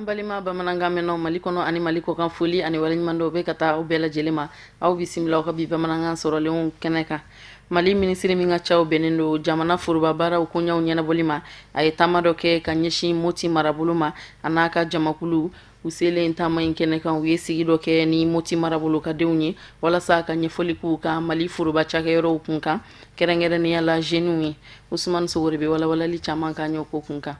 Balima bamanankan mɛnnaw Mali kɔnɔ ani Mali kɔkan, foli ani waleɲumandɔn bɛ ka taa aw bɛɛ lajɛlen ma. Aw bisimila aw ka bi bamanankan sɔrɔlenw kɛnɛ kan. Mali minisiri min ka caw bɛnnen don jamana foroba baaraw koɲɛw ɲɛnabɔli ma, a ye taama dɔ kɛ ka ɲɛsin Moti marabolo ma, a n'a ka jamakulu. U selen taama in kɛnɛ kan, u ye sigi dɔ kɛ ni Moti marabolo ka denw ye walasa ka ɲɛfɔli k'u kan Mali foroba cakɛyɔrɔw kun kan, kɛrɛnkɛrɛnnenya la jeunes ye. Usumani Sogore bɛ walawalali caman k'an ye o ko kun kan.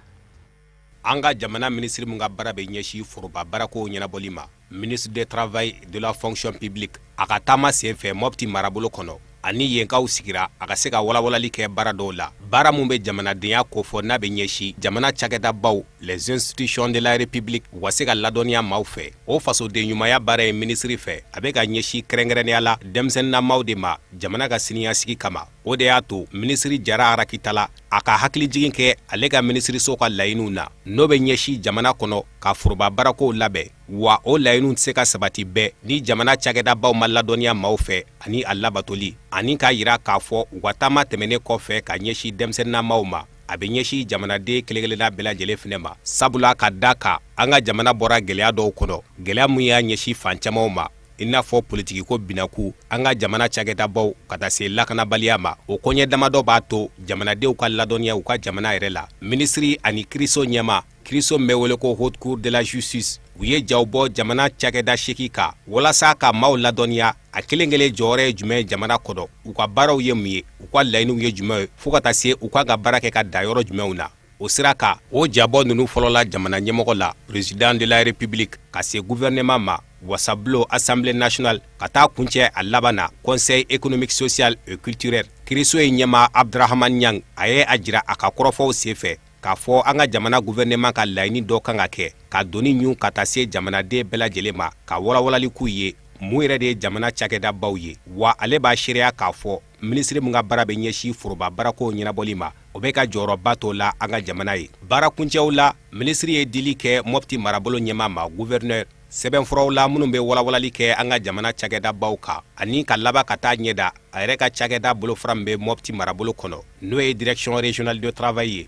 An ka jamana minisiri min ka baara bɛ ɲɛsin foroba baarakow ɲɛnabɔli ma, ministre du Travail, de la Fonction publique, a ka taama senfɛ Mɔpti marabolo kɔnɔ, ani yenkaw sigira, a ka se ka walawalali kɛ baara dɔw la, baara min bɛ jamanadenya kofɔ, n'a bɛ ɲɛsin jamana cakɛdabaw, les institutions de la République, u ka se ka ladɔnniya maaw fɛ. O fasoden ɲumanya baara ye minisiri fɛ, a bɛ ka ɲɛsin kɛrɛnkɛrɛnnenya la denmisɛnninnamaw de ma jamana ka siniɲɛsigi kama. O de y'a to minisiri Jara Arakitala a ka hakilijigin kɛ ale ka minisiriso ka laɲiniw na, n'o bɛ ɲɛsin jamana kɔnɔ ka foroba baarakow labɛn, wa o laɲiniw tɛ se ka sabati bɛɛ ni jamana cakɛdabaw ma ladɔnniya maaw fɛ ani a labatoli, ani k'a jira k'a fɔ u ka taama tɛmɛnen kɔfɛ ka ɲɛsin denmisɛnninnamaw ma, a bɛ ɲɛsin jamanaden kelen-kelenna bɛɛ lajɛlen fɛnɛ ma, sabula ka da kan an ka jamana bɔra gɛlɛya dɔw kɔnɔ, gɛlɛya min y'a ɲɛsin fan camanw ma, i n'a fɔ politikiko binaku, an ka jamana cakɛdabaw, ka taa se lakanabaliya ma. O koɲɛ damadɔ b'a to jamanadenw ka ladɔnniya u ka jamana yɛrɛ la. Minisiri ani kiriso ɲɛmaa, kiriso min bɛ wele ko Haute Cour de la Justice, u ye jaw bɔ jamana cakɛda 8 kan walasa ka maaw ladɔnniya a kelen kelen jɔyɔrɔ ye jumɛn jamana kɔnɔ, u ka baaraw ye mun ye, u ka laɲiniw ye jumɛn ye, fo ka taa se u kan ka baara kɛ ka dan yɔrɔ jumɛnw na. O sira kan, o jabɔ ninnu fɔlɔla jamana ɲɛmɔgɔ la, président de la République, ka se gouvernement ma, wasabulon Assemblée nationale, ka taa kuncɛ a laban na Conseil économique, social et culturel. Kiriso in ɲɛmaa Abdurahamani Ɲang, a ye a jira a ka kɔrɔfɔw senfɛ k'a fɔ an ka jamana gouvernement ka laɲini dɔ kan ka kɛ ka doni ɲun ka taa se jamanaden bɛɛ lajɛlen ma, ka walawalali k'u ye mun yɛrɛ de ye jamana cakɛdabaw ye. Wa ale b'a seereya k'a fɔ minisiri min ka baara bɛ ɲɛsin foroba baarakow ɲɛnabɔli ma, o bɛ ka jɔyɔrɔba t'o la an ka jamana ye. Baara kuncɛw la, minisiri ye dili kɛ Mɔpti marabolo ɲɛmaa ma, gouverneur, sɛbɛnfuraw la minnu bɛ walawalali kɛ an ka jamana cakɛdabaw kan, ani ka laban ka taa ɲɛda a yɛrɛ ka cakɛda bolofara min bɛ Mɔpti marabolo kɔnɔ, n'o ye Direction régionale de travail ye.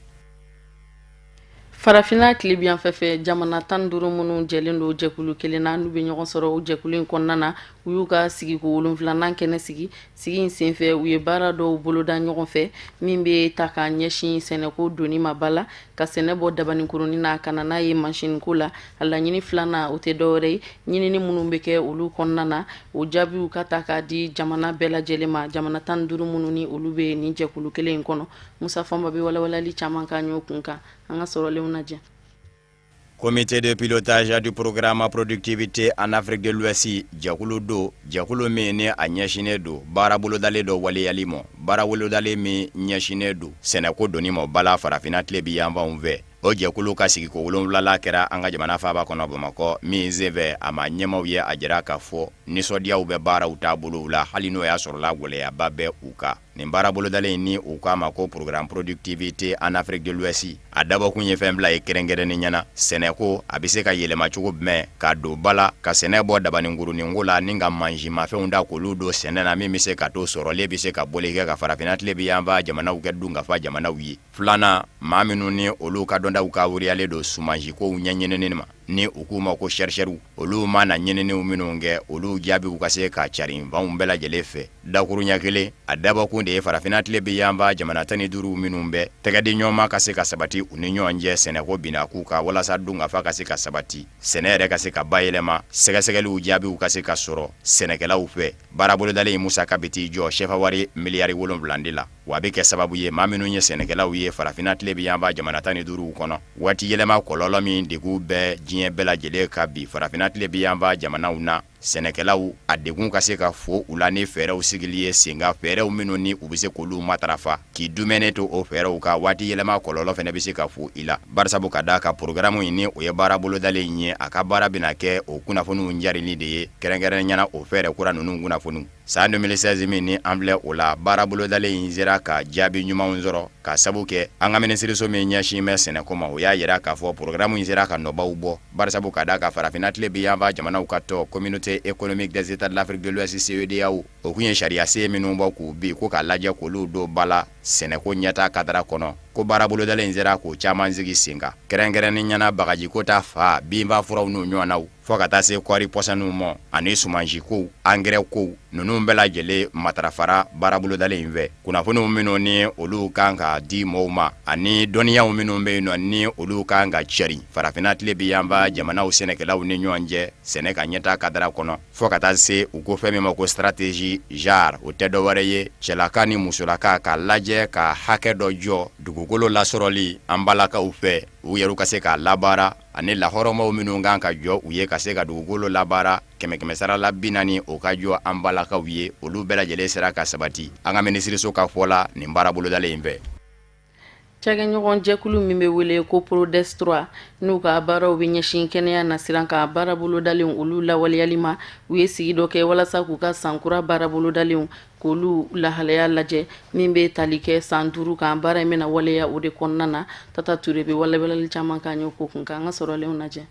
Farafinna tilebinyanfɛ fɛ jamana 15 minnu jɛlen don jɛkulu kelen na, n'u bɛ ɲɔgɔn sɔrɔ o jɛkulu in kɔnɔna na, u y'u ka sigiko 7nan kɛnɛ sigi. Sigi in senfɛ, u ye baara dɔw boloda ɲɔgɔn fɛ min bɛ ta ka ɲɛsin sɛnɛko donni ma ba la, ka sɛnɛ bɔ dabanikurunin na ka na n'a ye mansinko la. A laɲini filanan, o tɛ dɔwɛrɛ ye, ɲinini minnu bɛ kɛ olu kɔnɔna na, o jaabiw ka ta k'a di jamana bɛɛ lajɛlen ma, jamana 15 minnu ni olu bɛ nin jɛkulu kelen in kɔnɔ. Musa Fɔnba bɛ walawalali caman k'an ye o kun kan. An ka sɔrɔlenw lajɛ. Comité de pilotage du programme productivité en Afrique de l'Ouest jɛkulu don, jɛkulu min ni a ɲɛsinnen don baara bolodalen dɔ waleyali ma, baara bolodalen min ɲɛsinnen don sɛnɛko donni ma ba la farafinna tilebin yanfanw fɛ. O jɛkulu ka sigiko 7nan kɛra an ka jamana faaba kɔnɔ Bamakɔ min senfɛ, a ma ɲɛmaw ye a jira k'a fɔ nisɔndiyaw bɛ baaraw taabolow la, hali n'o y'a sɔrɔla gɛlɛyaba bɛ u kan. Nin baara bolodalen ni u k'a ma ko programme productivité en Afrique de l'Ouest, a dabɔkun ye fɛn fila ye kɛrɛnkɛrɛnnenya na: sɛnɛko, a bɛ se ka yɛlɛma cogo jumɛn ka don ba la, ka sɛnɛ bɔ dabaninkuruninko la ni ka mansinmafɛnw da k'olu don sɛnɛ na, min bɛ se ka to sɔrɔlen bɛ se ka boli kɛ ka farafinna tilebin yanfan jamanaw kɛ dunkafa jamanaw ye. Filanan, maa minnu ni olu ka dɔntaw ka wuriyalen don sumansikow ɲɛɲinini ma, ni u k'u ma ko chercheurs, olu mana ɲininiw minnu kɛ, olu jaabiw ka se ka carin fanw bɛɛ lajɛlen fɛ. Dakuruɲɛ kelen, a dabɔkun de ye farafinna tilebin yanfan jamana 15 minnu bɛ tɛgɛdiɲɔgɔnma ka se ka sabati u ni ɲɔgɔn cɛ sɛnɛko binakun kan, walasa dunkafa ka se ka sabati, sɛnɛ yɛrɛ ka se ka bayɛlɛma, sɛgɛsɛgɛliw jaabiw ka se ka sɔrɔ sɛnɛkɛlaw fɛ. Baara bolodalen in musaka bɛ t'i jɔ sefa wari miliyari 7 de la, wa a bɛ kɛ sababu ye maa minnu ye sɛnɛkɛlaw ye farafinna tilebin yanfan jamana 15 kɔnɔ, waati yɛlɛma kɔlɔlɔ min degun bɛ diɲɛ bɛɛ lajɛlen kan bi farafinna tilebin yanfan jamanaw na, sɛnɛkɛlaw a degun ka se ka fo u la ni fɛɛrɛw sigili ye senkan, fɛɛrɛw minnu ni u bɛ se k'olu matarafa k'i dumɛnnen to o fɛɛrɛw kan, waati yɛlɛma kɔlɔlɔ fana bɛ se ka fo i la. Barisabu ka d'a kan programme in ni o ye baara bolodalen in ye, a ka baara bɛna kɛ o kunnafoniw carili de ye, kɛrɛnkɛrɛnnenya la o fɛɛrɛ kura ninnu kunnafoniw. San 2016 min ni an filɛ o la, baara bolodalen in sera ka jaabi ɲumanw sɔrɔ ka sabu kɛ an ka minisiriso min ɲɛsin bɛ sɛnɛko ma, o y'a jira k'a fɔ programme in sera ka nɔbaw bɔ, barisabu ka d'a kan farafinna tilebin yanfan jamanaw ka tɔn Communauté économique des États de l'Afrique de l'Ouest, CEDEAO, o tun ye sariyasen minnu bɔ k'u bin ko k'a lajɛ k'olu don ba la sɛnɛko ɲɛtaa kadara kɔnɔ. Ko baara bolodalen in sera k'o caman sigi sen kan, kɛrɛnkɛrɛnnenya na bagajiko ta fan, binfa furaw n'u ɲɔgɔnnaw, fo ka taa se kɔɔri pɔsɔniw ma ani sumansi kow, angɛrɛ kow, ninnu bɛɛ lajɛlen matarafara baara bolodalen in fɛ. Kunnafoniw minnu ni olu kan ka di mɔgɔw ma ani dɔnniyaw minnu bɛ yen nɔ ni olu kan ka cari farafinna tilebinyanfan jamanaw sɛnɛkɛlaw ni ɲɔgɔn cɛ sɛnɛ ka ɲɛtaa kadara kɔnɔ, fo ka taa se u ko fɛn min ma ko stratégie genre, o tɛ dɔwɛrɛ ye cɛlaka ni musolaka ka lajɛ ka hakɛ dɔ jɔ dugukolo lasɔrɔli an balakaw fɛ, u yɛrɛ ka se k'a labaara, ani lahɔrɔmaw minnu kan ka jɔ u ye ka se ka dugukolo labaara kɛmɛ sara la 40, o ka jɔ an balakaw ye, olu bɛɛ lajɛlen sera ka sabati an ka minisiriso ka fɔ la nin baara bolodalen in fɛ. Cakɛɲɔgɔn jɛkulu min bɛ wele ko PRODES 3, n'u ka baaraw bɛ ɲɛsin kɛnɛya nasira kan baara bolodalen olu lawaleyali ma, u ye sigi dɔ kɛ walasa k'u ka sankura baara bolodalenw k'olu lahalaya lajɛ min bɛ tali kɛ san 5 kan. Baara in bɛna waleya o de kɔnɔna na. Tata Ture bɛ walawalali caman k'an ye o ko kun kan. An ka sɔrɔlenw lajɛ.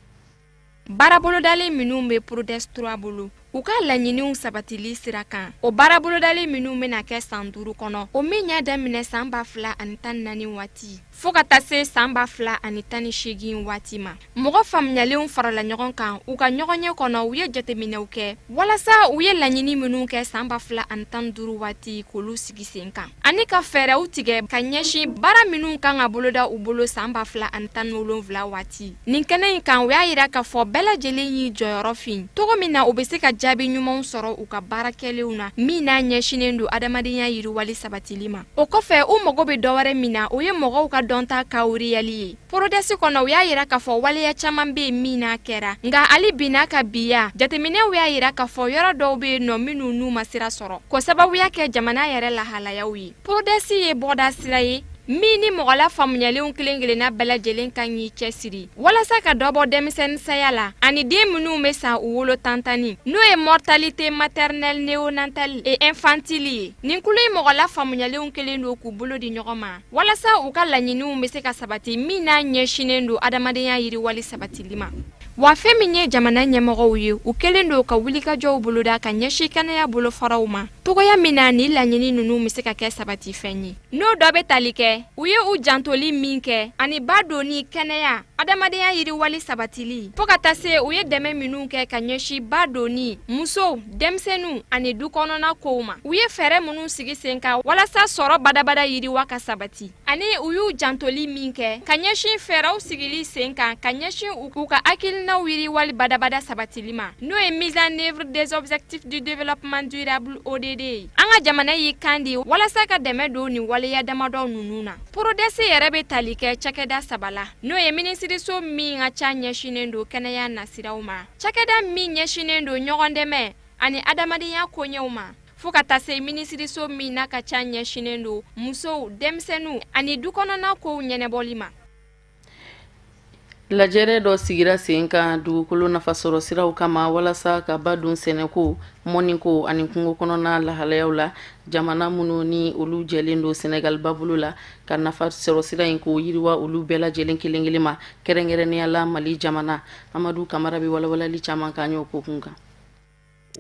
Baara bolodalen minnu bɛ PRODES 3 bolo u ka laɲiniw sabatili sira kan, o baara bolodalen minnu bɛna kɛ san 5 kɔnɔ, o min y'a daminɛ san 2014 waati fo ka taa se san 2018 waati ma, mɔgɔ faamuyalenw farala ɲɔgɔn kan u ka ɲɔgɔnye kɔnɔ. U ye jateminɛw kɛ walasa u ye laɲini minnu kɛ san 2015 waati k'olu sigi sen kan, ani ka fɛɛrɛw tigɛ ka ɲɛsin baara minnu kan ka boloda u bolo san 2017 waati. Nin kɛnɛ in kan, u y'a yira k'a fɔ bɛɛ lajɛlen y'i jɔyɔrɔ fin cogo min na u bɛ se ka jaabi ɲumanw sɔrɔ u ka baara kɛlenw na min n'a ɲɛsinnen don adamadenya yiriwali sabatili ma. O kɔfɛ, u mago bɛ dɔwɛrɛ min na, o ye mɔgɔw ka dɔnta kawuriyali ye. PRODES kɔnɔ, u y'a yira k'a fɔ waleya caman bɛ yen min n'a kɛra, nka hali bi n'a ka biya, jateminɛw y'a yira k'a fɔ yɔrɔ dɔw bɛ yen nɔ minnu n'u ma sira sɔrɔ, k'o sababuya kɛ jamana yɛrɛ lahalayaw ye. PRODES ye bɔda sira ye min ni mɔgɔ lafaamuyalenw kelen kelenna bɛɛ lajɛlen kan k'i cɛsiri walasa ka dɔ bɔ denmisɛnnin saya la ani den minnu bɛ sa u wolo tantanni, n'o ye mortalité maternelle, néonatale et infantile ye. Nin kulu in mɔgɔ lafaamuyalenw kelen don k'u bolo di ɲɔgɔn ma walasa u ka laɲiniw bɛ se ka sabati min n'a ɲɛsinnen don adamadenya yiriwali sabatili ma. Wa fɛn min ye jamana ɲɛmɔgɔw ye, u kɛlen don ka wulikajɔw boloda ka ɲɛsin kɛnɛya bolofaraw ma cogoya min na ni laɲini ninnu bɛ se ka kɛ sabatifɛn ye, n'o dɔ bɛ tali kɛ u ye u jantoli min kɛ ani ba donni kɛnɛya, adamadenya yiriwali sabatili, fo ka taa se u ye dɛmɛ minnu kɛ ka ɲɛsin ba donni, musow, denmisɛnninw ani du kɔnɔna kow ma, u ye fɛɛrɛ minnu sigi sen kan walasa sɔrɔ badabada yiriwa ka sabati, ani u y'u jantoli min kɛ ka ɲɛsin fɛɛrɛw sigili sen kan ka ɲɛsin u ka hakilinaw yiriwali badabada sabatili ma, n'o ye mise en œuvre des objectifs du développement durable, ODD ye. An ka jamana y'i kan di walasa ka dɛmɛ don nin waleya damadɔ ninnu na. PRODES yɛrɛ bɛ tali kɛ cakɛda saba la, n'o ye minisiriso min ka ca ɲɛsinnen don kɛnɛya nasiraw ma, cakɛda min ɲɛsinnen don ɲɔgɔn dɛmɛ ani adamadenya koɲɛw ma, fo ka taa se minisiriso min n'a ka ca ɲɛsinnen don musow, denmisɛnninw ani du kɔnɔna kow ɲɛnabɔli ma. Lajɛrɛ dɔ sigira sen kan dugukolo nafasɔrɔ siraw kama walasa ka ba don sɛnɛko, mɔniko ani kungo kɔnɔna lahalayaw la, jamana minnu ni olu jɛlen don Senegal babolo la, ka nafasɔrɔ sira in k'o yiriwa olu bɛɛ lajɛlen kelen kelen ma, kɛrɛnkɛrɛnnenya la Mali jamana. Amadu Kamara bɛ walawalali caman k'an ye o ko kun kan.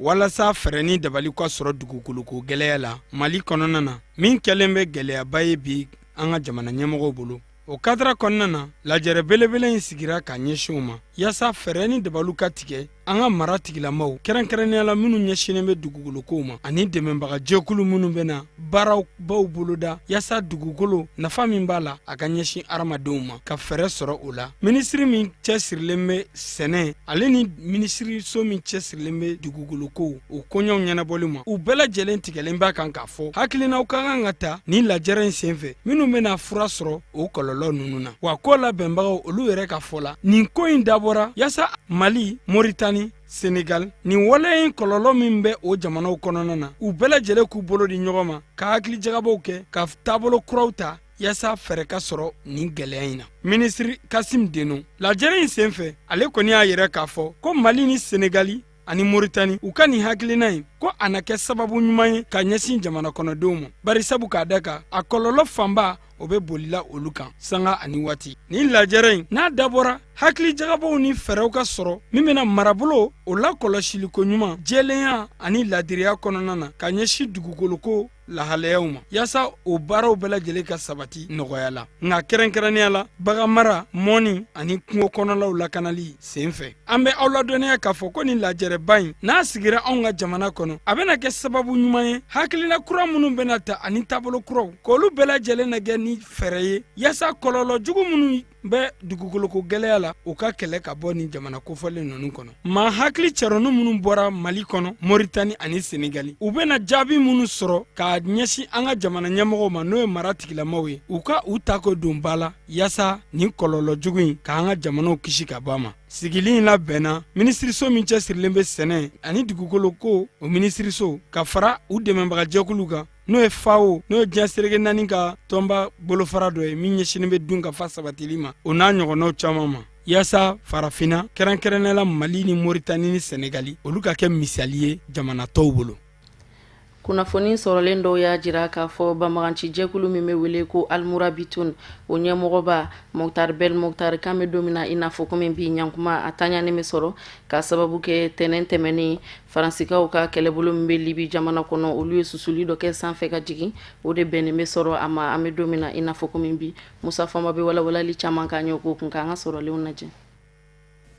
Walasa fɛɛrɛ ni dabali ka sɔrɔ dugukoloko gɛlɛya la Mali kɔnɔna na, min kɛlen bɛ gɛlɛyaba ye bi an ka jamana ɲɛmɔgɔw bolo, o kadara kɔnɔna na, lajɛrɛ belebele in sigira ka ɲɛsin o ma yaasa fɛɛrɛ ni dabaliw ka tigɛ an ka mara tigilamaw, kɛrɛnkɛrɛnnenya la minnu ɲɛsinnen bɛ dugukolokow ma, ani dɛmɛbagajɛkulu minnu bɛna baarabaw boloda yaasa dugukolo nafa min b'a la a ka ɲɛsin hadamadenw ma, ka fɛɛrɛ sɔrɔ o la. Minisiri min cɛsirilen bɛ sɛnɛ, ale ni minisiriso min cɛsirilen bɛ dugukolokow o koɲɛw ɲɛnabɔli ma, u bɛɛ lajɛlen tigɛlen b'a kan k'a fɔ hakilinaw ka kan ka ta nin lajɛrɛ in senfɛ minnu bɛna fura sɔrɔ o kɔlɔlɔ ninnu na. Wa ko labɛnbagaw olu yɛrɛ ka fɔ la, nin ko in dabɔra yaasa Mali, Moritani, Senegal, nin waleya in kɔlɔlɔ min bɛ o jamanaw kɔnɔna na, u bɛɛ lajɛlen k'u bolo di ɲɔgɔn ma ka hakilijagabɔw kɛ ka taabolo kuraw ta yaasa fɛɛrɛ ka sɔrɔ nin gɛlɛya in na. Minisiri Kasim Deno, lajɛrɛ in senfɛ, ale kɔni y'a yira k'a fɔ ko Mali ni Senegali ani Moritani, u ka nin hakilina in, ko a na kɛ sababu ɲuman ye ka ɲɛsin jamana kɔnɔdenw ma, bari sabu k'a da kan a kɔlɔlɔ fanba O bɛ bolila olu kan sanga ani waati. Nin lajɛrɛ in n'a dabɔra hakilijagabɔw ni fɛɛrɛw ka sɔrɔ min bɛna marabolo o lakɔlɔsiliko ɲuman, jɛlenya ani ladiriya kɔnɔna na ka ɲɛsin dugukoloko lahalayaw ma, yaasa o baaraw bɛɛ lajɛlen ka sabati nɔgɔya la, nka kɛrɛnkɛrɛnnenya la baganmara, mɔni ani kungo kɔnɔlaw lakanali sen fɛ. An bɛ aw ladɔnniya k'a fɔ ko nin lajɛrɛba in n'a sigira anw ka jamana kɔnɔ, a bɛna kɛ sababu ɲuman ye hakilina kura minnu bɛna ta ani taabolo kuraw, k'olu bɛɛ lajɛlen na kɛ ni fɛɛrɛ ye yaasa kɔlɔlɔ jugu minnu bɛ dugukoloko gɛlɛya la, u ka kɛlɛ ka bɔ nin jamana kofɔlen ninnu kɔnɔ. Maa hakili cɛrɔnin minnu bɔra Mali kɔnɔ, Moritani ani Senegali, u bɛna jaabi minnu sɔrɔ k'a ɲɛsin an ka jamana ɲɛmɔgɔw ma, n'o ye mara tigilamaw ye, u ka u ta ko don ba la yaasa nin kɔlɔlɔ jugu in k'an ka jamanaw kisi ka bɔ a ma. Sigili in labɛnna minisiriso min cɛsirilen bɛ sɛnɛ ani dugukolo ko, o minisiriso, ka fara u dɛmɛbagajɛkulu kan, n'o ye FAO, n'o ye diɲɛ seleke naani ka tɔnba bolofara dɔ ye min ɲɛsinnen bɛ dunkafa sabatili ma, o n'a ɲɔgɔnnaw caman ma, yaasa farafinna, kɛrɛnkɛrɛnnenya la Mali ni Moritani ni Sɛnɛgali, olu ka kɛ misali ye jamana tɔw bolo. Kunnafoni sɔrɔlen dɔw y'a jira k'a fɔ banbaganci jɛkulu min bɛ wele ko Almurabitun, o ɲɛmɔgɔba Mɔkutari Bɛl Mɔkutari, k'an bɛ don min na i n'a fɔ komi bi, ɲankuma a taɲanen bɛ sɔrɔ k'a sababu kɛ tɛnɛn tɛmɛnen Faransikaw ka kɛlɛbolo min bɛ Libi jamana kɔnɔ, olu ye susuli dɔ kɛ sanfɛ ka jigin, o de bɛnnen bɛ sɔrɔ a ma an bɛ don min na i n'a fɔ komi bi. Musa Fama bɛ walawalali caman k'an ye o ko kun kan, an ka sɔrɔlenw lajɛ.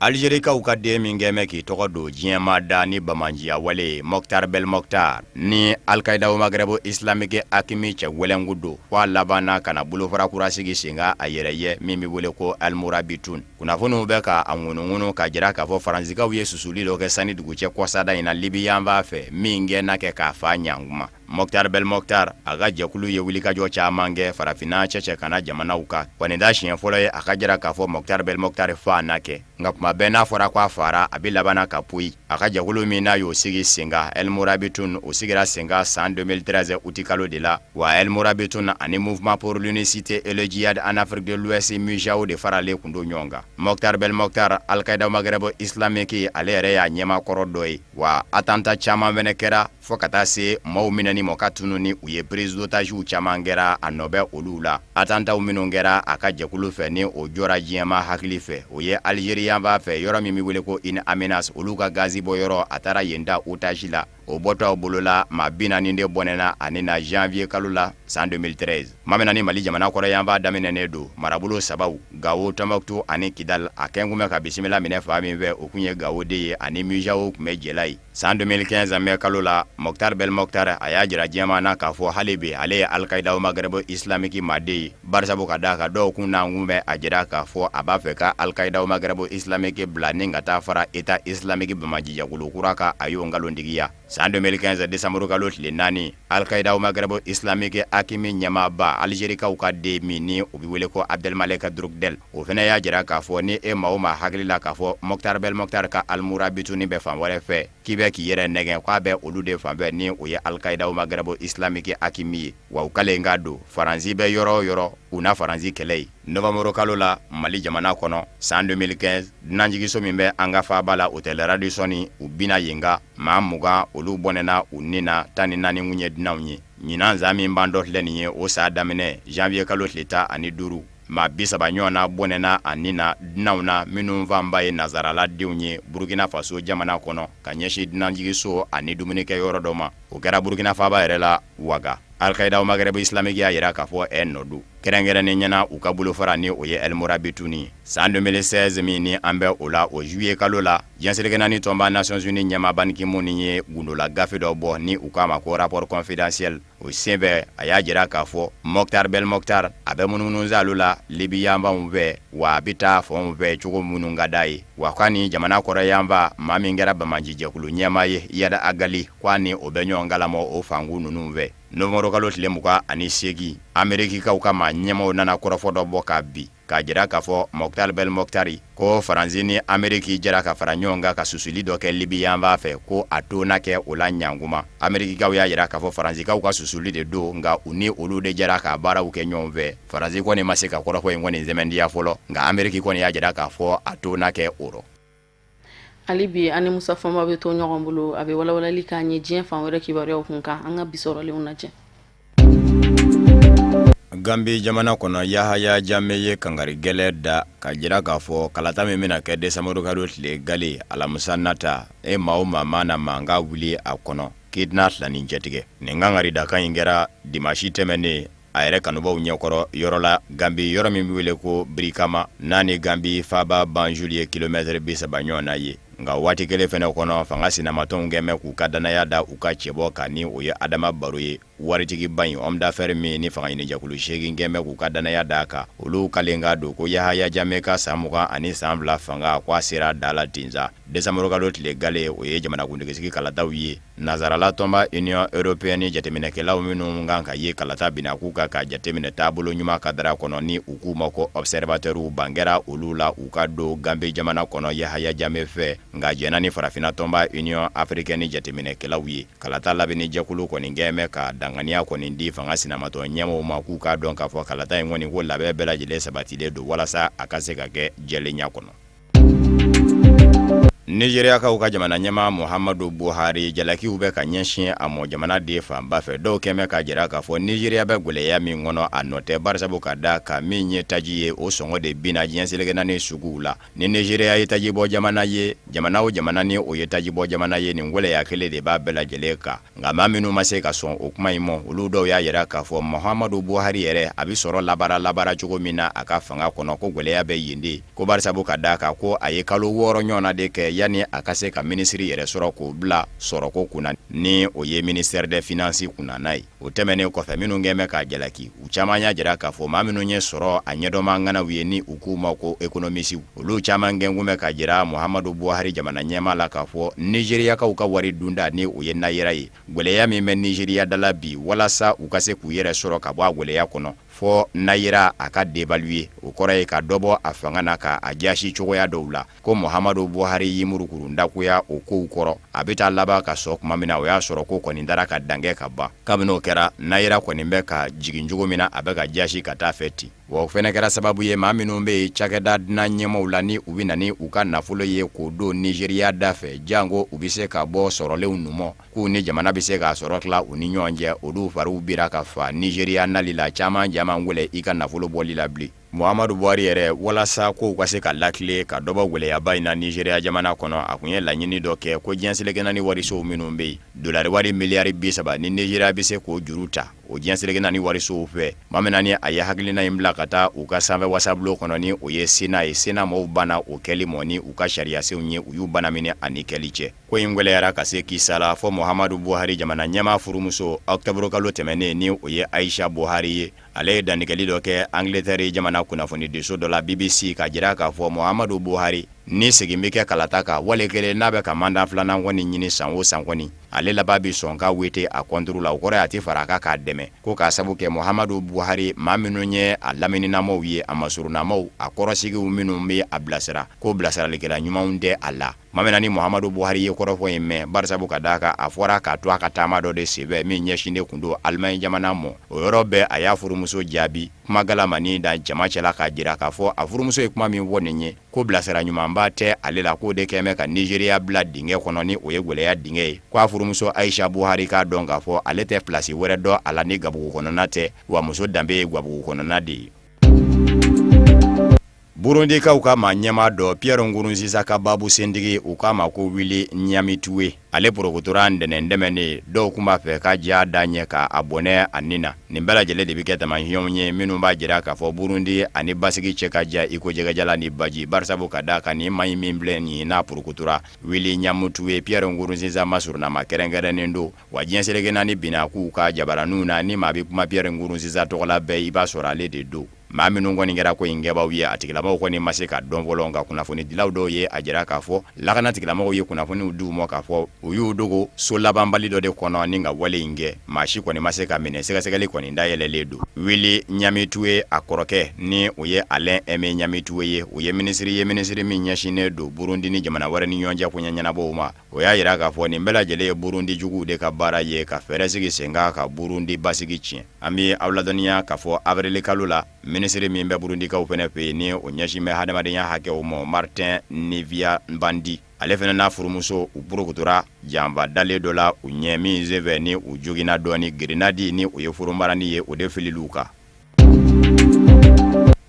Algerikaw ka den min kɛn bɛ k'i tɔgɔ don diɲɛmaa da ni banbaanciya wale ye, Mɔkutari Bɛl Mɔkutari, ni Al-Qaida au Maghreb islamique AQMI cɛ wɛlɛngu don, ko a labanna ka na bolofara kura sigi sen kan a yɛrɛ ye min bɛ wele ko Almurabitun. Kunnafoniw bɛ ka a ŋunuŋunu k'a jira k'a fɔ Faransikaw ye susuli dɔ kɛ sanni dugu cɛ kɔsada in na Libi yanfan fɛ min kɛ n'a kɛ k'a fa ɲankuma. Mɔkutari Bɛl Mɔkutari, a ka jɛkulu ye wulikajɔ caman kɛ farafinna cɛcɛ kana jamanaw kan. Wa nin t'a siɲɛ fɔlɔ ye a ka jira k'a fɔ Mɔkutari Bɛl Mɔkutari fa na kɛ. Nka tuma bɛɛ n'a fɔra ko a fara, a bɛ labanna ka poyi. A ka jɛkulu min n'a y'o sigi sen kan, El Mourabitoun, o sigira sen kan san 2013 utikalo de la. Wa El Mourabitoun ani Mouvement pour l'unicité et le djihad en Afrique de l'Ouest MUJAO de faralen kun don ɲɔgɔn kan. Mɔkutari Bɛl Mɔkutari, Al-Qaïda au Maghreb islamique, ale yɛrɛ y'a ɲɛmaa kɔrɔ dɔ ye. Wa attentat caman fɛnɛ kɛra fo ka taa se maaw minɛni ma ka tunun ni u ye, prise d'otages caman kɛra, a nɔ bɛ olu la. Attentats minnu kɛra a ka jɛkulu fɛ ni o jɔra diɲɛmaa hakili fɛ, o ye Algérie yanfan fɛ, yɔrɔ min bɛ wele ko In Amenas, olu ka gazi bɔ yɔrɔ, a taara yen ta otage la. O bɔtɔ bolo la, maa 40 de bɔnɛna a ni na janvier kalo la san 2013. Tuma min na ni Mali jamana kɔrɔ yanfan daminɛnen don, marabolo sabaw, Gawo, Tɔnbɔkutu ani Kidal, a kɛn kun bɛ ka bisimila minɛ fan min fɛ, o kun ye Gawo de ye, ani MUJAO kun bɛ jɛla yen. San 2015 mai kalo la, Mɔkutari Bɛl Mɔkutari, a y'a jira diɲɛmaa na k'a fɔ hali bi ale ye Al-Qaïda au Maghreb islamique maaden ye, barisabu ka d'a kan dɔw kun n'an kun bɛ a jira k'a fɔ a b'a fɛ ka Al-Qaïda au Maghreb islamique bila ni ka taa fara État islamique banbaancijɛkulu kura kan, a y'o nkalontigiya. San 2015 décembre kalo tile 4, Al-Qaïda au Maghreb islamique AQMI ɲɛmaaba, Algerikaw ka den min ni o bɛ wele ko Abdelmalek Droukdel, o fana y'a jira k'a fɔ ni e maa o maa hakili la k'a fɔ Mɔkutari Bɛl Mɔkutari ka Almurabituni bɛ fan wɛrɛ fɛ, k'i bɛ k'i yɛrɛ nɛgɛn, k'a bɛ olu de fan fɛ ni o ye Al-Qaïda au Maghreb islamique AQMI ye. Wa u kalen ka don Faransi bɛ yɔrɔ o yɔrɔ, u na Faransi kɛlɛ yen. Novembre kalo la Mali jamana kɔnɔ san 2015, dunanjiginso min bɛ an ka faaba la, Hôtel Radisson, u binna yen kan, maa 20 olu bɔnɛna u ni na, 14 kun ye dunanw ye. Ɲinan san min bantɔ filɛ nin ye, o san daminɛ janvier kalo tile 15, maa 30 ɲɔgɔnna bɔnɛna a ni na dunanw na minnu fanba ye nazaraladenw ye Burukina Faso jamana kɔnɔ ka ɲɛsin dunanjiginso ani dumunikɛyɔrɔ dɔ ma. O kɛra Burukina faaba yɛrɛ la Waga. Al-Qaïda au Maghreb islamique y'a jira k'a fɔ ɛ nɔ don kɛrɛnkɛrɛnnen ɲɛna u ka bolofara ni o ye El Mourabitouni ye. San 2016 min ni an bɛ o la, o juillet kalo la, diɲɛ seleke naani tɔnba Nations Unies ɲɛmaa Ban Ki-moon ye gundola gafe dɔ bɔ ni u k'a ma ko rapport confidentiel. O senfɛ, a y'a jira k'a fɔ Mɔkutari Bɛl Mɔkutari, a bɛ munumunusaalo la Libi yanfanw fɛ, wa a bɛ taa fanw fɛ cogo minnu ka d'a ye, wa k'a ni jamana kɔrɔ yanfan maa min kɛra banbaancijɛkulu ɲɛmaa ye, Iyad Ag Ghali, k'a ni o bɛ ɲɔgɔn kalama o fankun ninnu fɛ. Novembre kalo tile 28, Amerikikaw ka maa ɲɛmaaw nana kɔrɔfɔ dɔ bɔ k'a bin, k'a jira k'a fɔ Mɔkutari Bɛl Mɔkutari ko Faransi ni Ameriki jɛra ka fara ɲɔgɔn kan ka susuli dɔ kɛ Libi yanfan fɛ, ko a to na kɛ o la ɲankuma. Amerikikaw y'a jira k'a fɔ Faransikaw ka susuli de don, nka u ni olu de jɛra ka baaraw kɛ ɲɔgɔn fɛ. Faransi kɔni ma se ka kɔrɔfɔ in kɔni sɛmɛntiya fɔlɔ, nka Ameriki kɔni y'a jira k'a fɔ a to na kɛ o rɔ. Hali bi an ni Musa Fama bɛ to ɲɔgɔn bolo, a bɛ walawalali k'an ye diɲɛ fan wɛrɛ kibaruyaw kun kan. An ka bi sɔrɔlenw lajɛ. Gambi jamana kɔnɔ, Yahaya Jame ye kangari gɛlɛn da ka jira k'a fɔ kalata min bɛna kɛ desanburukalo tile gale alamisa nata, e maa o maa mana mankan wuli a kɔnɔ, k'i tɛna filanin cɛtigɛ. Nin kangari dakan in kɛra dimasi tɛmɛnen a yɛrɛ kanubaw ɲɛkɔrɔ yɔrɔ la Gambi, yɔrɔ min bɛ wele ko Birikama, n'a ni Gambi faaba Banjul ye kilomɛtɛrɛ 30 ɲɔgɔn na ye. Nka waati kelen fɛnɛ kɔnɔ, fanga sinamatɔnw kɛn bɛ k'u ka dannaya da u ka cɛbɔ kan, ni o ye Adama Baro ye. Waritigiba in, homme d'affaires min ni fangaɲinijɛkulu 8 kɛn bɛ k'u ka dannaya d'a kan, olu kalen ka don ko Yahaya Jame ka san 22 fanga, ko a sera a dan la ten sa. Desanburukalo tile gale, o ye jamanakuntigisigi kalataw ye. Nansarala tɔnba Union européenne jateminɛkɛlaw minnu kan ka ye kalata binakun kan ka jateminɛ taabolo ɲuman kadara kɔnɔ, ni u k'u ma ko observateurs, ban kɛra olu la u ka don Gambi jamana kɔnɔ Yahaya Jame fɛ, nka jɛnna ni farafinna tɔnba Union africaine jateminɛkɛlaw ye. Kalata labɛnnijɛkulu kɔni kɛn bɛ ka danganiya kɔni di fanga sinamatɔn ɲɛmɔgɔw ma k'u k'a dɔn k'a fɔ kalata in kɔni ko labɛn bɛɛ lajɛlen sabatilen don walasa a ka se ka kɛ jɛlenya kɔnɔ. Nizeriyakaw ka jamana ɲɛmaa Muhamadu Buhari jalakiw bɛ ka ɲɛsin a mɔ jamanaden fanba fɛ. Dɔw kɛn bɛ k'a jira k'a fɔ Nizeriya bɛ gɛlɛya min kɔnɔ, a nɔ tɛ, barisabu ka da kan min ye taji ye, o sɔngɔ de binna diɲɛ seleke naani suguw la. Ni Nizeriya ye tajibɔ jamana ye, jamana o jamana ni o ye tajibɔ jamana ye, nin gɛlɛya kelen de b'a bɛɛ lajɛlen kan. Nka maa minnu ma se ka sɔn o kuma in ma, olu dɔw y'a jira k'a fɔ Muhamadu Buhari yɛrɛ a bɛ sɔrɔ labaara cogo min na a ka fanga kɔnɔ, ko gɛlɛya bɛ yen de, ko barisabu ka d'a kan ko a ye kalo 6 ɲɔgɔnna de kɛ yanni a ka se ka minisiri yɛrɛ sɔrɔ k'o bila sɔrɔko kunna, ni o ye ministère des finances kunna ye. O tɛmɛnen kɔfɛ, minnu kɛn bɛ k'a jalaki, u caman y'a jira k'a fɔ maa minnu ye sɔrɔ a ɲɛdɔnma ŋanaw ye, ni u k'u ma ko économistes, olu caman kɛn kun bɛ k'a jira Muhamadu Buhari jamana ɲɛmaa la k'a fɔ Nizeriyakaw ka wari dunda, ni o ye nayira ye, gɛlɛya min bɛ Nizeriya da la bi, walasa u ka se k'u yɛrɛ sɔrɔ ka bɔ a gɛlɛya kɔnɔ, fɔ nayira a ka dévaluer, o kɔrɔ ye ka dɔ bɔ a fanga na, ka a jasi cogoya dɔw la. Ko Muhamadu Buhari y'i murukuru dakuya o kow kɔrɔ, a bɛ taa laban ka sɔn tuma min na, o y'a sɔrɔ ko kɔni dara ka dankɛ ka ban. Kabini o kɛra, nayira kɔni bɛ ka jigin cogo min na, a bɛ ka jasi ka taa fɛ ten. Wa o fɛnɛ kɛra sababu ye, maa minnu bɛ yen cakɛda dunan ɲɛmaaw la, ni u bɛ na ni u ka nafolo ye k'o don Nizeriya da fɛ, janko u bɛ se ka bɔ sɔrɔlenw numɔ, k'u ni jamana bɛ se k'a sɔrɔ tila u ni ɲɔgɔn cɛ, olu fariw bira ka fa Nizeriya nali la, caman ja man gɛlɛn i ka nafolo bɔli la bilen. Muhamadu Buhari yɛrɛ, walasa kow ka se ka lakile ka dɔ bɔ gɛlɛyaba in na Nizeriya jamana kɔnɔ, a kun ye laɲini dɔ kɛ ko diɲɛ seleke naani warisow minnu bɛ yen, dolari wari miliyari 30, ni Nizeriya bɛ se k'o juru ta o diɲɛ seleke naani warisow fɛ. Tuma min na ni a ye hakilina in bila ka taa u ka sanfɛ wasabulon kɔnɔ, ni o ye Sénat ye, Sénat mɔgɔw banna o kɛli mɔ ni u ka sariyasenw ye, u y'u banamini a ni kɛli cɛ. Ko in gɛlɛyara ka se kisa la fɔ Muhamadu Buhari jamana ɲɛmaa furumuso, ɔkutɔburukalo tɛmɛnen, ni o ye Ayisa Buhari ye, Ale ye dantigɛli dɔ kɛ Angleterre jamana kunnafonidiso dɔ la BBC, k'a jira k'a fɔ Muhamadu Buhari ni segin bɛ kɛ kalata kan wale kelen n'a bɛ ka mandat filanan kɔni ɲini san o san kɔni, ale laban bɛ sɔn ka wete a contre la, o kɔrɔ ye a tɛ fara a kan k'a dɛmɛ, ko k'a sabu kɛ Muhamadu Buhari maa minnu ye a lamininamaw ye, a masurunnamaw, a kɔrɔsigiw minnu bɛ a bilasira, ko bilasiralikɛla ɲumanw tɛ a la. Tuma min na ni Muhamadu Buhari ye kɔrɔfɔ in mɛn, barisabu ka d'a kan a fɔra k'a to a ka taama dɔ de senfɛ min ɲɛsinnen kun don Alimaɲi jamana mɔ, o yɔrɔ bɛɛ a y'a furumuso jaabi kuma galamani da jama cɛla k'a jira k'a fɔ a furumuso ye kuma min fɔ nin ye, ko bilasira ɲumanba tɛ ale la, k'o de kɛn bɛ ka Nizeriya bila dingɛ kɔnɔ, ni o ye gɛlɛya dingɛ ye. Ko a furumuso Ayisa Buhari k'a dɔn k'a fɔ ale tɛ pilasi wɛrɛ dɔn a la ni gabugu kɔnɔna tɛ, wa muso danbe ye gabugu kɔnɔna de ye. Burundikaw ka maa ɲɛmaa dɔ Pierre Nkurunziza ka baabu sentigi, u k'a ma ko Willy Nyamitwe, ale porokotora ntɛnɛn tɛmɛnen. Dɔw tun b'a fɛ ka ja da ɲɛ ka a bɔnɛ a ni na. Nin bɛɛ lajɛlen de bɛ kɛ taamasiyɛnw ye minnu b'a jira k'a fɔ Burundi ani basigi cɛ ka jan iko jɛgɛjalan ni baji, barisabu ka d'a kan nin maa in min filɛ nin ye n'a porokotora, Willy Nyamitwe, Pierre Nkurunziza masurunnama kɛrɛnkɛrɛnnen don. Wa diɲɛ seleke naani binna k'u ka jabaraninw na, ni maa bɛ kuma Pierre Nkurunziza tɔgɔ la bɛɛ, i b'a sɔrɔ ale de don. Maa minnu kɔni kɛra ko in kɛbaaw ye, a tigilamɔgɔw kɔni ma se ka dɔn fɔlɔ, nka kunnafonidilaw dɔw ye a jira k'a fɔ lakana tigilamɔgɔw ye kunnafoniw d'u ma k'a fɔ u y'u dogo so labanbali dɔ de kɔnɔ ni ka wale in kɛ. Maa si kɔni ma se ka minɛ, sɛgɛsɛgɛli kɔni dayɛlɛlen don. Willy Nyamitwe a kɔrɔkɛ, ni o ye Alain Aimé Nyamitwe ye, o ye minisiri ye, minisiri min ɲɛsinnen don Burundi ni jamana wɛrɛ ni ɲɔgɔn cɛ koɲɛ ɲɛnabɔw ma. O y'a jira k'a fɔ nin bɛɛ lajɛlen ye Burundi juguw de ka baara ye ka fɛɛrɛ sigi sen kan ka Burundi basigi tiɲɛ. An bɛ aw ladɔnniya k'a fɔ avril kalo la, minisiri min bɛ Burundikaw fana fɛ yen, ni o ɲɛsin bɛ hadamadenya hakɛw ma, Martin Nivyabandi, ale fana n'a furumuso, u porokotora janfa dalen dɔ la u ɲɛ min senfɛ ni u joginna dɔɔnin, grenade ni o ye foronbarani ye, o de filil'u kan.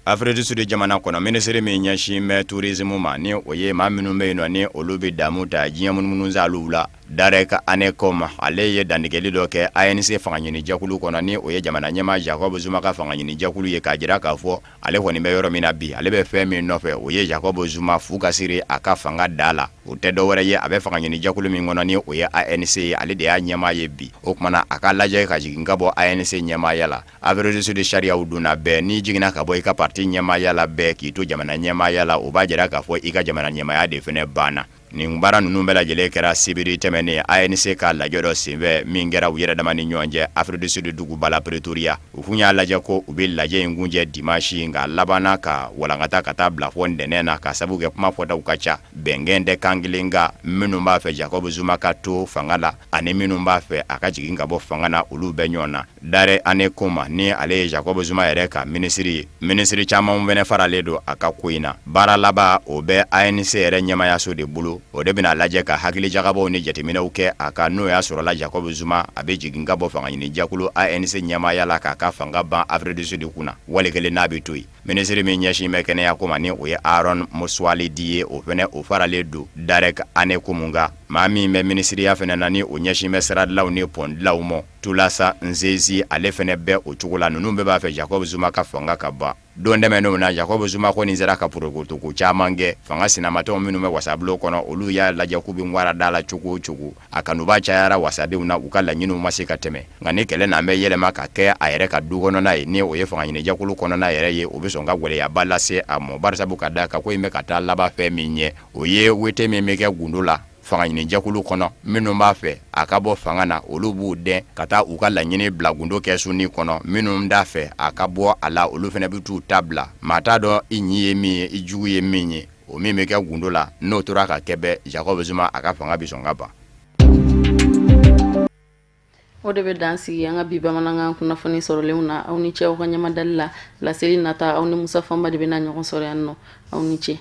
Afrique du Sud jamana kɔnɔ, minisiri min ɲɛsin bɛ tourisme ma, ni o ye maa minnu bɛ yen nɔ, ni olu bɛ damu ta diɲɛ munumunusaaliw la, Derek Hanekom, ale ye dantigɛli dɔ kɛ ANC fangaɲinijɛkulu kɔnɔ, ni o ye jamana ɲɛmaa Jacob Zuma ka fangaɲinijɛkulu ye, k'a jira k'a fɔ ale kɔni bɛ yɔrɔ min na bi, ale bɛ fɛn min nɔfɛ, o ye Jacob Zuma fu ka siri a ka fanga da la. O tɛ dɔwɛrɛ ye, a bɛ fangaɲinijɛkulu min kɔnɔ, ni o ye ANC ye, ale de y'a ɲɛmaa ye bi. O tuma na, a ka lajɛ ka jigin ka bɔ ANC ɲɛmaaya la. Afrique du Sud sariyaw dun na bɛɛ, n'i jiginna ka bɔ i ka parti ɲɛmaaya la bɛɛ k'i to jamana ɲɛmaaya la, o b'a jira k'a fɔ i ka jamana ɲɛmaaya de fana banna. Nin baara ninnu bɛɛ lajɛlen kɛra sibiri tɛmɛnen ANC ka lajɛ dɔ senfɛ min kɛra u yɛrɛ dama ni ɲɔgɔn cɛ Afrique du Sud duguba la Pretoria. U kun y'a lajɛ ko u bɛ lajɛ in kuncɛ dimanche, nka labanna ka walankata ka taa bila fɔ ntɛnɛn na, ka sabu kɛ kuma fɔtaw ka ca, bɛnkɛn tɛ kan kelen kan. Minnu b'a fɛ Jacob Zuma ka to fanga la ani minnu b'a fɛ a ka jigin ka bɔ fanga na, olu bɛ ɲɔgɔn na. Derek Hanekom, ni ale ye Jacob Zuma yɛrɛ ka minisiri ye, minisiri caman fana faralen don a ka ko in na. Baara laban, o bɛ ANC yɛrɛ ɲɛmaayaso de bolo. O de bɛna lajɛ ka hakilijagabɔw ni jateminɛw kɛ a kan, n'o y'a sɔrɔla Jacob Zuma a bɛ jigin ka bɔ fangaɲinijɛkulu ANC ɲɛmaaya la, k'a ka fanga ban Afrique du Sud kunna, wali kelen n'a bɛ to yen. Minisiri min ɲɛsin bɛ kɛnɛya ko ma, ni o ye Aaron Motsoaledi ye, o fana o faralen don Derek Hanekom kan. Maa min bɛ minisiriya fana na, ni o ɲɛsin bɛ siradilanw ni pɔndilanw ma, Thulas Nxesi, ale fana bɛ o cogo la. Ninnu bɛɛ b'a fɛ Jacob Zuma ka fanga ka ban. Don tɛmɛnenw na, Jacob Zuma kɔni sera ka porokotoko caman kɛ. Fanga sinamatɔnw minnu bɛ wasabulon kɔnɔ, olu y'a lajɛ k'u bɛ ŋwara da la cogo o cogo. A kanuba cayara wasadenw na, u ka laɲiniw ma se ka tɛmɛ. Nka ni kɛlɛ n'an bɛ yɛlɛma ka kɛ a yɛrɛ ka du kɔnɔna ye, ni o ye fangaɲinijɛkulu kɔnɔna yɛrɛ ye, o bɛ sɔn ka gɛlɛyaba lase a ma, barisabu ka da kan ko in bɛ ka taa laban fɛn min ɲɛ, o ye wete min bɛ kɛ gundo la fangaɲinijɛkulu kɔnɔ. Minnu b'a fɛ a ka bɔ fanga na, olu b'u dɛn ka taa u ka laɲini bila gundo kɛsuni kɔnɔ. Minnu t'a fɛ a ka bɔ a la, olu fana bɛ t'u ta bila. Maa t'a dɔn i ɲi ye min ye, i jugu ye min ye. O min bɛ kɛ gundo la, n'o tora ka kɛ bɛɛ, Jacob Zuma a ka fanga bɛ sɔn ka ban. O de bɛ dan sigi an ka bi bamanankan kunnafoni sɔrɔlenw na. Aw ni ce aw ka ɲɛmadali la. Laseli nata, aw ni Musa Fanba de bɛna ɲɔgɔn sɔrɔ yan nɔ. Aw ni ce.